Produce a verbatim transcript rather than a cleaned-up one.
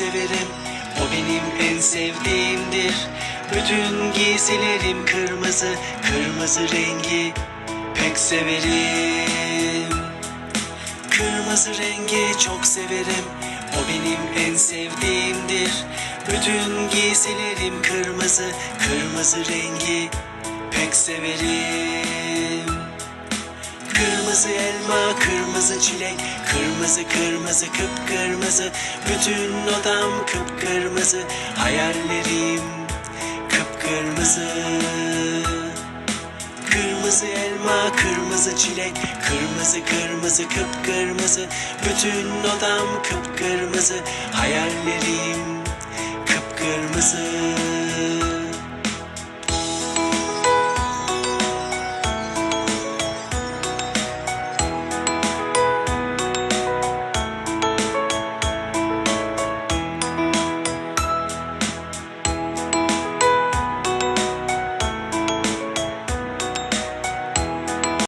severim. O benim en sevdiğimdir. Bütün giysilerim kırmızı, kırmızı rengi pek severim. Kırmızı rengi çok severim. O benim en sevdiğimdir. Bütün giysilerim kırmızı, kırmızı rengi pek severim. Kırmızı elma, kırmızı çilek, kırmızı, kırmızı, kıpkırmızı. Bütün odam kıpkırmızı, hayallerim kıpkırmızı. Kırmızı elma, kırmızı çilek, kırmızı, kırmızı, kıpkırmızı. Bütün odam kıpkırmızı, hayallerim kıpkırmızı.